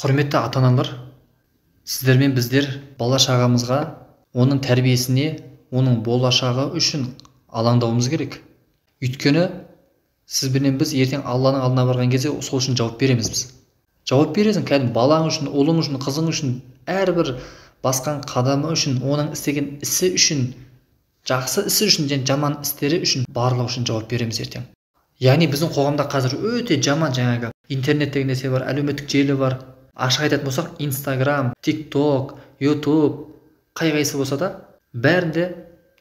Құрметті ата-аналар, сіздер мен біздер бала шағамызға, оның тәрбиесіне, оның болашағы үшін алаңдауымыз керек. Өйткені сіз бенен біз ертең Алланың алдына барған кезде сол үшін жауап береміз біз. Жауап бересің кәдімгі балаң үшін, ұлың үшін, қызың үшін, әрбір басқан қадамы үшін, оның істеген ісі үшін, жақсы ісі үшін және жаман істері үшін, барлығы үшін жауап береміз ертең. Яғни біздің қоғамда қазір өте жаман жаңағы интернет деген нәрсе бар, әлеуметтік желі бар. Ашық айтатын болсақ, Инстаграм, ТикТок, Ютуб, қай-қайсы болса да бәрінде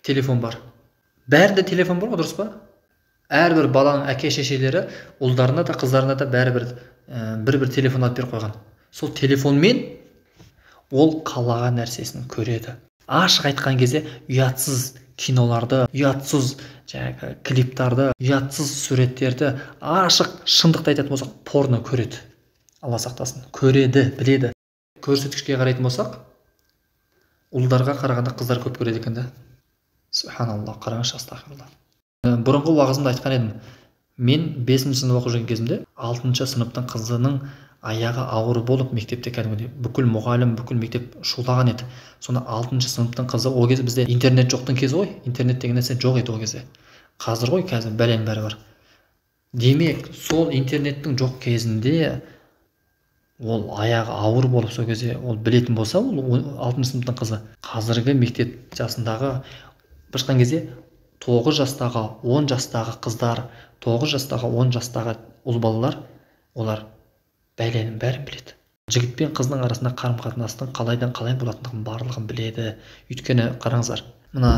телефон бар. Бәрінде телефон бар ғой, дұрыс па? Әрбір баланың әке шешелері ұлдарына да қыздарына да бәрібір бір-бір телефон алып беріп қойған. Сол телефонмен ол қалаған нәрсесін көреді. Ашық айтқан кезде ұятсыз киноларды, ұятсыз жаңағы клиптарды, ұятсыз суреттерді, ашық шындықты айтатын болсақ, порно көреді. Алла сақтасын. Көреді, біледі. Көрсеткішке қарайтын болсақ, ұлдарға қарағанда қыздар көп көреді екен да. Субханалла, қараңызшы, астағфирулла. Бұрынғы уағызымда айтқан едім. Мен 5-ші сынып оқып жүрген кезімде 6-шы сыныптың қызының аяғы ауыр болып мектепте кәдімгідей бүкіл мұғалім, бүкіл мектеп шулаған еді. Сонда 6-шы сыныптың қызы, ол кезде бізде интернет жоқтың кезі ғой, интернет деген нәрсе жоқ еді ол кезде. Қазір ғой, қазір бәленің бәрі бар. Демек, сол интернеттің жоқ кезінде ол аяғы ауыр болып сол кезде ол білетін болса, ол 6-шы сыныптың қызы қазіргі мектеп жасындағы бір шыққан кезде 9 жастағы, 10 жастағы қыздар, 9 жастағы, 10 жастағы ұл балалар, олар бәленің бәрін біледі. Жігіт пен қыздың арасында қарым-қатынастың қалайдан қалай болатындығын барлығын біледі. Өйткені қараңыздар, мына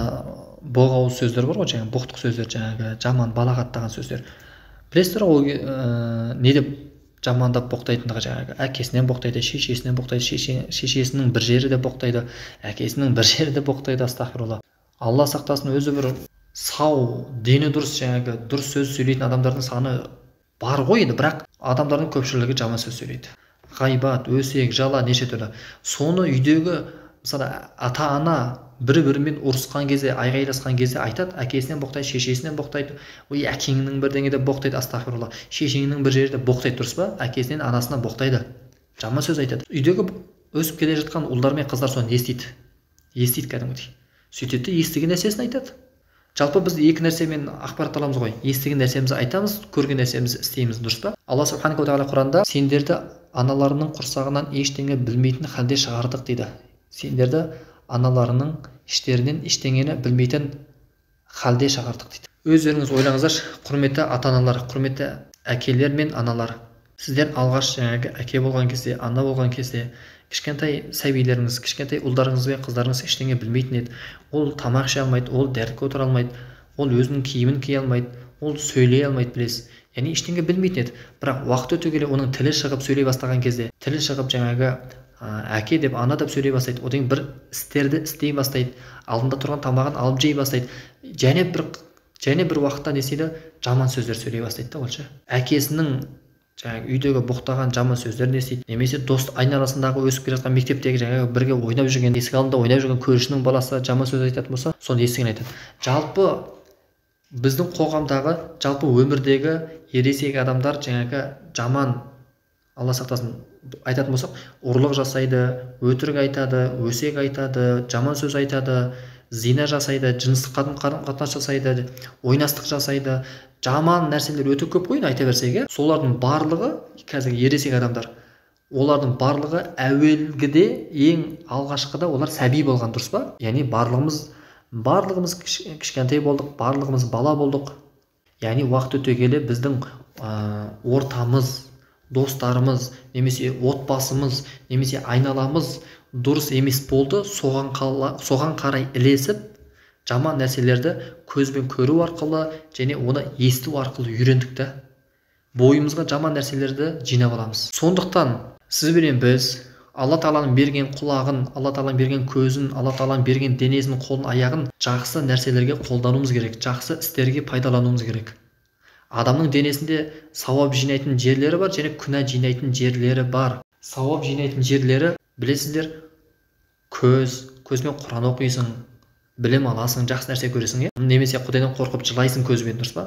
боқ ауыз сөздер бар ғой, жаңағы боқтық сөздер, жаңағы жаман балағаттаған сөздер. Білесіздер ғой, ол не деп жамандап боқтайтындығы, жаңағы әкесінен боқтайды, шешесінен боқтайды, шешесінің бір жері де боқтайды, әкесінің бір жері де боқтайды, астағфирулла. Алла сақтасын, өзі бір сау, дені дұрыс, жаңағы дұрыс сөз сөйлейтін адамдардың саны бар ғой енді, бірақ адамдардың көпшілігі жаман сөз сөйлейді. Ғайбат, өсек, жала, неше түрлі. Соны үйдегі, мысалы, ата-ана бір-бірімен ұрысқан кезде, айғайласқан кезде айтады, әкесінен боқтайды, шешесінен боқтайды, ой, әкеңнің бірдеңе деп боқтайды, астағфирулла, шешеңнің бір жері деп боқтайды, дұрыс па? Әкесінен, анасынан боқтайды. Жаман сөз айтады. Үйдегі өсіп келе жатқан ұлдар мен қыздар соны естиді. Естиді кәдімгідей. Сөйтеді де естіген нәрсесін айтады. Жалпы біз екі нәрсемен ақпарат аламыз ғой. Естіген нәрсемізді айтамыз, көрген нәрсемізді істейміз, дұрыс па? Алла субханаху ва тағала Құранда сендерді аналарының құрсағынан ештеңе білмейтін халде шығардық дейді. Сендерді аналарының іштерінен ештеңені білмейтін халде шығардық дейді. Өздеріңіз ойлаңыздаршы, құрметті ата-аналар, құрметті әкелер мен аналар. Сіздер алғаш жаңағы әке болған кезде, ана болған кезде кішкентай сәбилеріңіз, кішкентай ұлдарыңыз бен қыздарыңыз ештеңе білмейтін еді. Ол тамақ іше алмайды, ол дәріге отыра алмайды, ол өзінің киімін кие алмайды, ол сөйлей алмайды, білесіз. Яғни ештеңе білмейтін еді. Бірақ уақыт өте келе оның тілі шығып сөйлей бастаған кезде, тілі шығып жаңағы әке деп, ана деп сөйлей бастайды. Одан кейін бір істерді істей бастайды, алдында тұрған тамағын алып жей бастайды. Және бір уақытта не істейді? Жаман сөздер сөйлей бастайды да ол ше. Әкесінің жаңағы үйдегі боқтаған жаман сөздерін естиді, немесе дос айналасындағы өсіп келе жатқан мектептегі жаңағы бірге ойнап жүрген, есік алдында ойнап жүрген көршінің баласы жаман сөз айтатын болса, соны естіген айтады. Жалпы біздің қоғамдағы, жалпы өмірдегі ересек адамдар жаңағы жаман, Алла сақтасын, айтатын болсақ, ұрлық жасайды, өтірік айтады, өсек айтады, жаман сөз айтады, зина жасайды, жыныстық қарым-қатынас жасайды, ойнастық жасайды. Жаман нәрселер өте көп қой, айта берсек, иә? Солардың барлығы қазіргі ересек адамдар. Олардың барлығы әуелгіде, ең алғашқыда олар сәби болған, дұрыс па? Яғни барлығымыз кішкентай болдық, барлығымыз бала болдық. Яғни уақыт өте келе біздің ортамыз, достарымыз, немесе отбасымыз, немесе айналамыз дұрыс емес болды, соған қарай ілесіп, жаман нәрселерді көзбен көру арқылы және оны есту арқылы үйрендік та. Бойымызға жаман нәрселерді жинап аламыз. Сондықтан сіз бенен біз Алла Тағаланың берген құлағын, Алла Тағаланың берген көзін, Алла Тағаланың берген денесін, қолын, аяғын жақсы нәрселерге қолдануымыз керек, жақсы істерге пайдалануымыз керек. Адамның денесінде сауап жинайтын жерлері бар және күнә жинайтын жерлері бар. Сауап жинайтын жерлері, білесіздер, көз, көзбен Құран оқисың, білім аласың, жақсы нәрсе көресің, иә? Немесе Құдайдан қорқып жылайсың көзбен, дұрыс па?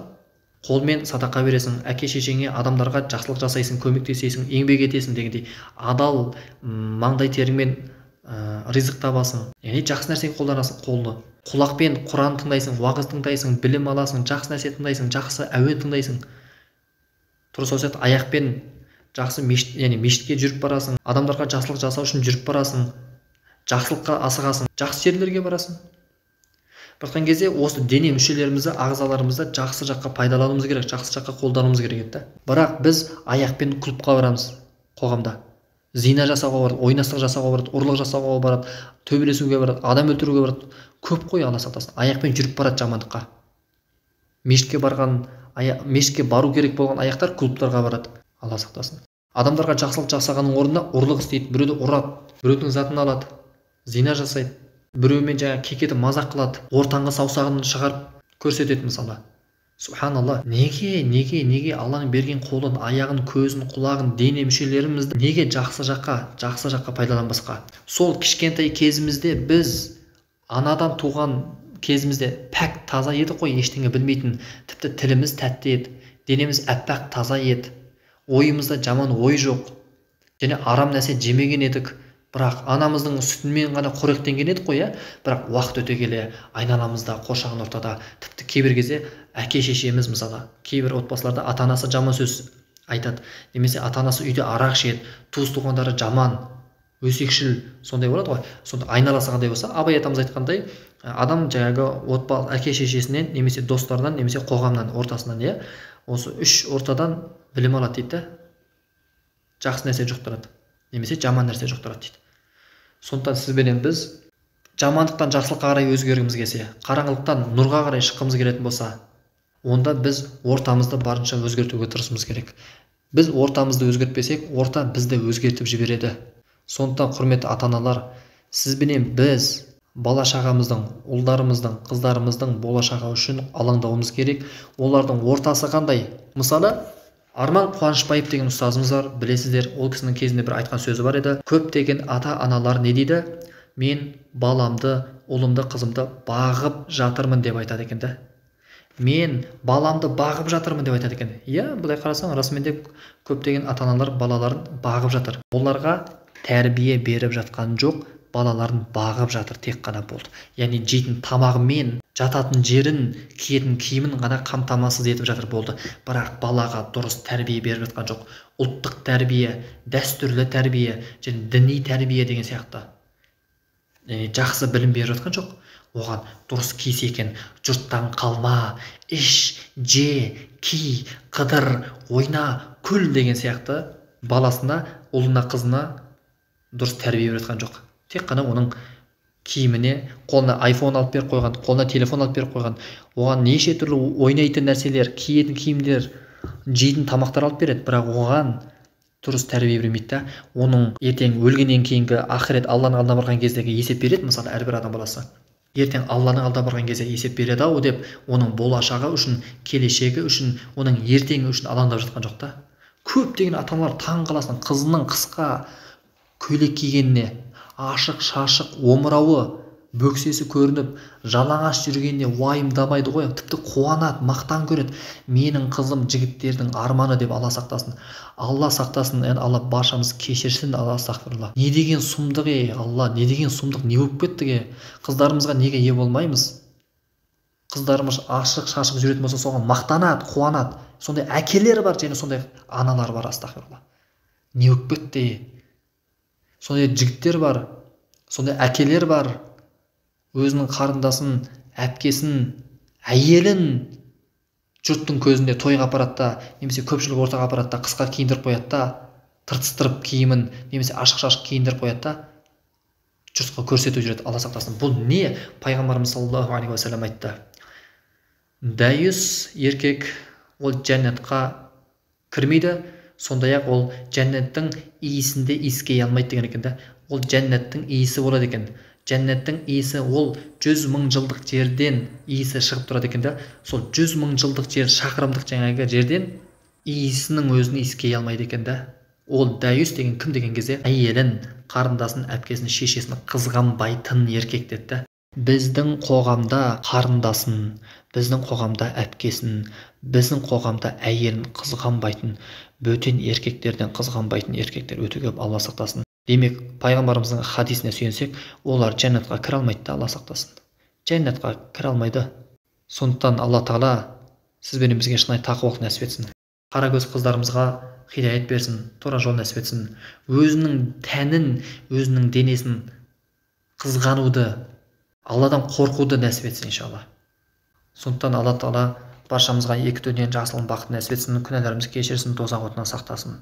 Қолмен садақа бересің, әке шешеңе, адамдарға жақсылық жасайсың, көмектесесің, еңбек етесің дегендей, адал маңдай теріңмен ризық табасың, яғни жақсы нәрсеге қолданасың қолды. Құлақпен Құран тыңдайсың, уағыз тыңдайсың, білім аласың, жақсы нәрсе тыңдайсың, жақсы әуен тыңдайсың. Тура сол сияқты аяқпен жақсы мешіт, яғни мешітке жүріп барасың, адамдарға жақсылық жасау үшін жүріп барасың, жақсылыққа асығасың, жақсы жерлерге барасың. Бір кезде осы дене мүшелерімізді, ағзаларымызды жақсы жаққа пайдалануымыз керек, жақсы жаққа қолдануымыз керек еді. Бірақ біз аяқпен клубқа барамыз қоғамда. Зина жасауға барады, ойнастық жасауға барады, ұрлық жасауға барады, төбелесуге барады, адам өлтіруге барады. Көп қой, Алла сақтасын. Аяқпен жүріп барады жамандыққа. Мешітке барған, мешітке бару керек болған аяқтар клубтарға барады. Алла сақтасын. Адамдарға жақсылық жасағанның орнына ұрлық істейді, біреуді ұрады, біреудің затын алады, зина жасайды, біреумен жаңа кекетіп мазақ қылады, ортаңғы саусағын шығарып көрсетеді мысалы. Субханалла, неге, неге, неге Алланың берген қолын, аяғын, көзін, құлағын, дене мүшелерімізді неге жақсы жаққа пайдаланбасқа? Сол кішкентай кезімізде біз анадан туған кезімізде пәк таза едік қой, ештеңе білмейтін, тіпті тіліміз тәтті еді, денеміз әппақ таза еді, ойымызда жаман ой жоқ, және арам нәрсе жемеген едік. Бірақ анамыздың сүтімен ғана қоректенген едік қой, бірақ уақыт өте келе айналамызда, қоршаған ортада, тіпті кейбір кезде әке шешеміз, мысалы, кейбір отбасыларда ата-анасы жаман сөз айтады, немесе ата-анасы үйде арақ ішеді, туыс туғандары жаман, өсекшіл, сондай болады ғой. Сонда айналасы қандай болса, Абай атамыз айтқандай, адам жаңағы отбасы, әке шешесінен, немесе достарынан, немесе қоғамнан, ортасынан, иә, осы үш ортадан білім алады дейді, жақсы нәрсе жұқтырады, немесе жаман нәрсе жұқтырады дейді. Сондықтан сізбенен біз жамандықтан жақсылыққа қарай өзгергіміз келсе, қараңғылықтан нұрға қарай шыққымыз келетін болса, онда біз ортамызды барынша өзгертуге тырысуымыз керек. Біз ортамызды өзгертпесек, орта бізді өзгертіп жібереді. Сондықтан, құрметті ата-аналар, сізбенен біз бала шағамыздың, ұлдарымыздың, қыздарымыздың болашағы үшін алаңдауымыз керек. Олардың ортасы қандай? Мысалы, Арман Қуанышбаев деген ұстазымыз бар, білесіздер, ол кісінің кезінде бір айтқан сөзі бар еді. Көптеген ата-аналар не дейді? Мен баламды, ұлымды, қызымды бағып жатырмын деп айтады екен да. Мен баламды бағып жатырмын деп айтады екен. Иә, былай қарасаң, расымен де көптеген ата-аналар балаларын бағып жатыр. Оларға тәрбие беріп жатқан жоқ, балаларын бағып жатыр тек қана болды. Яғни жейтін тамағымен, жататын жерін, киетін киімін ғана қамтамасыз етіп жатыр болды. Бірақ балаға дұрыс тәрбие беріп жатқан жоқ. Ұлттық тәрбие, дәстүрлі тәрбие, және діни тәрбие деген сияқты. Яғни жақсы білім беріп жатқан жоқ. Оған дұрыс кисе екен, жұрттан қалма, іш, же, ки, қыдыр, ойна, күл деген сияқты баласына, ұлына, қызына дұрыс тәрбие беріп жатқан жоқ. Тек қана оның киіміне, қолына айфон алып беріп қойған, қолына телефон алып беріп қойған, оған неше түрлі ойнайтын нәрселер, киетін киімдер, жейтін тамақтар алып береді, бірақ оған дұрыс тәрбие бермейді да. Оның ертең өлгеннен кейінгі ақырет Алланың алдына барған кездегі есеп береді, мысалы, әрбір адам баласы. Ертең Алланың алдына барған кезде есеп береді ау деп, оның болашағы үшін, келешегі үшін, оның ертеңі үшін алаңдап жатқан жоқ та. Көптеген ата-аналар таң қаласың, қызының қысқа көйлек кигеніне, ашық шашық омырауы, бөксесі көрініп, жалаңаш жүргеніне уайымдамайды ғой, тіпті қуанады, мақтан көреді. Менің қызым жігіттердің арманы деп Алла сақтасын. Алла сақтасын, Алла баршамыз кешірсін, Алла астағфирулла. Не деген сұмдық, ей, Алла, не деген сұмдық, не болып кеттік, ей? Қыздарымызға неге ие болмаймыз? Қыздарымыз ашық шашық жүретін болса, соған мақтанады, қуанады. Сондай әкелер бар, және сондай аналар бар, астағфирулла. Не болып кетті, ей? Сондай жігіттер бар, сондай әкелер бар, өзінің қарындасын, әпкесін, әйелін жұрттың көзінде тойға апарады да, немесе көпшілік ортаға апарады да, қысқа киіндіріп қояды да, тыртыстырып киімін, немесе ашық-шашық киіндіріп қояды да, жұртқа көрсетіп жүреді. Алла сақтасын. Бұл не? Пайғамбарымыз саллаллаху алейхи уассалам айтты: дәйүс еркек ол жәннатқа кірмейді, сондай-ақ ол жәннаттың иісінде иіскей алмайды деген екен да. Ол жәннаттың иісі болады екен. Жәннаттың иісі ол 100 мың жылдық жерден иісі шығып тұрады екен да. Сол 100 мың жылдық жер, шақырымдық жаңағы жерден иісінің өзін иіскей алмайды екен да. Ол дәйүс деген кім деген кезде, әйелін, қарындасын, әпкесін, шешесін қызғанбайтын еркек деді да. Біздің қоғамда қарындасын, Біздің қоғамда әпкесін, біздің қоғамда әйелін қызғанбайтын, бөтен еркектерден қызғанбайтын еркектер өте көп, Алла сақтасын. Демек, пайғамбарымыздың хадисіне сүйенсек, олар жәннатқа кіре алмайды да, Алла сақтасын. Жәннатқа кіре алмайды. Сондықтан Алла тағала сіз бенен бізге шынайы тақуалық нәсіп етсін. Қаракөз қыздарымызға хидаят берсін, тура жол нәсіп етсін. Өзінің тәнін, өзінің денесін қызғануды, Алладан қорқуды нәсіп етсін иншалла. Сондықтан Алла тағала баршамызға екі дүниенің жақсылығын, бақытын нәсіп етсін, күнәларымызды кешірсін, тозақ отынан сақтасын.